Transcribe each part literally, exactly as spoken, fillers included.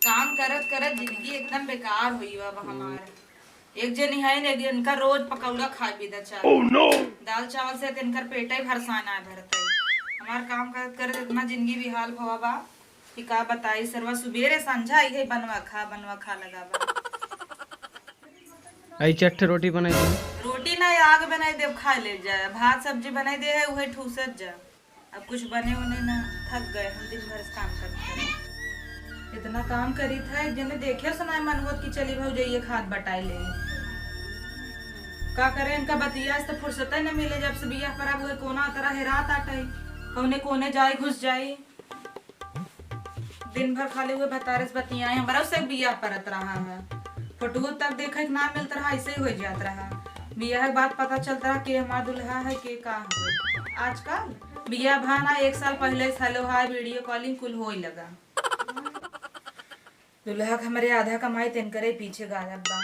काम करत करत जिंदगी एकदम बेकार हुई बा अब हमार। एक जनी है न, एक इनका रोज पकौड़ा खाए बिदा चार। Oh no! दाल चावल से तो इनकर पेट ही भरसान आए भरत है। हमार काम करत करत इतना जिंदगी बेहाल भवा बा कि का बताई। सरवा सुबेरे संझा इहे बनवा खा, बनवा खा लगा बा। आई चट्ठ रोटी बनाई दे। रोटी ना, आग बनाई देब, खा ले जा। भात सब्जी बनाई दे है, उहे ठूसत जा। अब कुछ बने उने ना, थक गए हम दिन भर से काम करते। इतना काम करी था, एक जने देखे सुनाए मन होत कि चली भौजइये खात बटाई ले। का करे, इनका बतिया से तो फुर्सत ही न मिले। जब से बियाह पर अब हुए कोना तरह हेरात आटे, कौने कोने जाई घुस जाई। दिन भर खाली हुए भतारे से बतियाए, हमरा से बियाह परत रहा है। फोटो तक देखे के ना मिलत रहा, ऐसे ही हो जात रहा। बियाह के बाद पता चलत रहा के हमार दुल्हा है, के का है। आजकल बियाह भाना एक साल पहले से hello hi, video calling कुल होए लगा। दुल्हा के हमरे आधा कमाई तेनकरे पीछे गायब बा।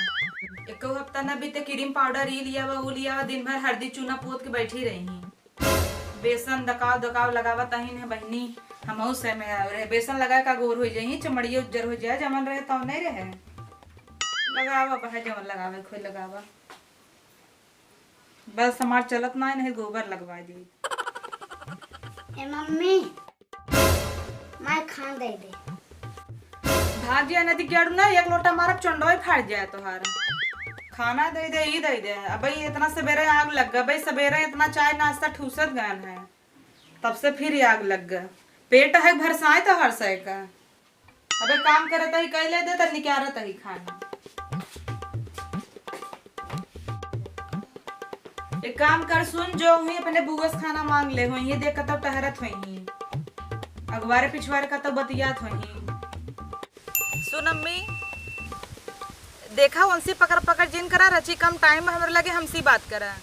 एको हफ्ता न बीते, क्रीम पाउडर ई लियावा, ऊ लियावा, दिन भर हरदी चूना पोत के बैठी रही। बेसन दकाव दकाव लगावा तहिन है बहिनी, हमहू समय आवे रहे। बेसन लगा का गोर हो जाई, चमड़िया उज्जर हो जाए, जमन रहे तौन नहीं रहे। लगावा बहे जमन लगावे, खोई लगावा। बस हमार चलत ना है, नहीं गोबर लगवा दी। ए मम्मी, माय खाना दे दे। भाग जाए नदी के आड़ू ना, एक लोटा मारब चंडोई फाड़ जाए तोहार। खाना दे दे, ई दे दे। अबे इतना सवेरे आग लग गए, अबे सवेरे इतना चाय नाश्ता ठूसत गन है, तब से फिर आग लग गए। पेट है भरसाए तोहार से का। अबे काम करत ही कैले दे, त निकारत ही खाना। एक काम कर, सुन, जो हुई अपने बुआ से खाना मांग ले, हुई देख कतौ टहरत हुई, अगवारे पिछवारे कतौ बतियात हुई। सुन अम्मी, देखा उनसे पकड़ पकड़ जिन करा, रची कम टाइम में हमरे लगे हमसे बात करा।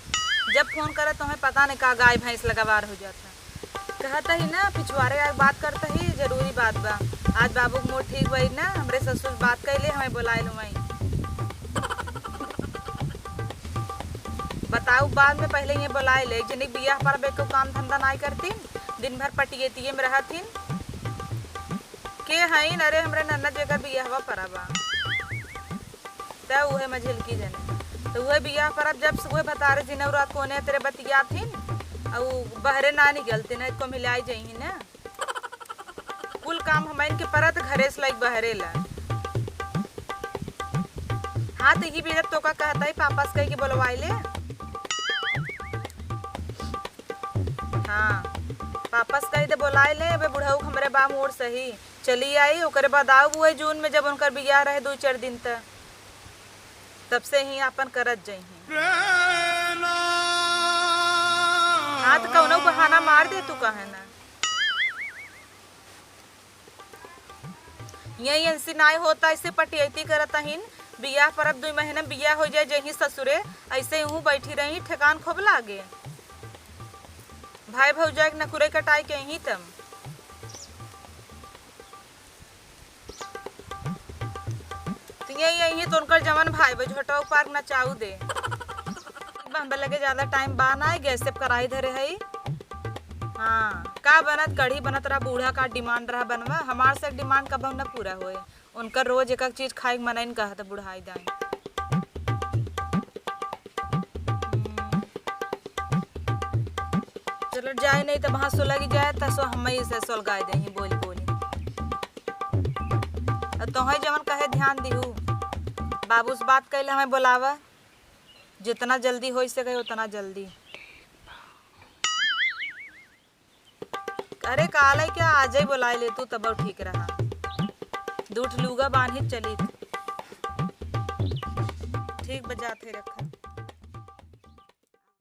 जब फोन करा तो हमें पता नहीं का गाय भैंस लगावार हो जाता। कहत ही ना, पिछवारे आके बात करत ही, जरूरी बात बा। आज बाबू के मूड ठीक बा ना, हमरे ससुर बात कैले, हमें बोलाए लो वहीं। बताऊ बाद में, पहले ये बोलाए ले। एक जनी बियाह पर बेको काम धंधा नाई करतीन, दिन भर पटियेतिये में रहत हिन। के हईन? अरे हमरे नन्ना जेकर बियाहवा परा बा। त उहे मझिलकी जने। त उहे बियाह पर अब जब से उहे भतारे जिनौरा कोने तेरे बतियात हिन, अउ बहरे ना निकलते ना, इसको मिलाई जइही ना। कुल काम हमइन के परत घरे से लाइक बहरे ला। हाँ, त इही बेरा तोका कहत ही, पापा से कह के बोलवाई ले। हाँ, पापा से कह दे बोलाए ले, अबे बुढ़ऊ हमरे बा मोर सही। चली आई, ओकरे बाद आऊ उहे जून में, जब उनकर बियाह रहे दुई चार दिन त, तब से ही आपन करत जइहीं। हाँ, त कौनो बहाना मार दे तू, काहे ना? यही एनसी नाई होता, ऐसे पटियती करत हिन। बियाह पर अब दुई महीना में बियाह हो जाए, जइहीं ससुरे, ऐसे ही बैठी रही, ठेकान खूब लागे। भाई भौजाई के नकुरे कटाई के ही तम। तो यही, यही तो उनकर जवन भाई बा, झोटवा पार्क नचाऊ दे। बा, हमरे लगे ज्यादा टाइम बा ना, गैस से कराई धरे हई। हाँ, का बनत, कढ़ी बनत रहा, बूढ़ा का डिमांड रहा बनवा, हमार से डिमांड कबहू न पूरा होए। उनकर रोज एक एक चीज खाए के मनइन कहत बुढ़ाई दाई। हम्म। चलो जाए नहीं त वहाँ सुलग जाए, त सो हम ही से सुलगाए देही बोली बोली। अब तोहे जवन कहे ध्यान दिहू, बाबू से बात कैले हमें बोलावा, जितना जल्दी हो सके उतना जल्दी। अरे काले क्या आज ही बोलाए ले तू, तब ठीक रहा। दूठ लूगा बांधी चली। ठीक बजात है रखा।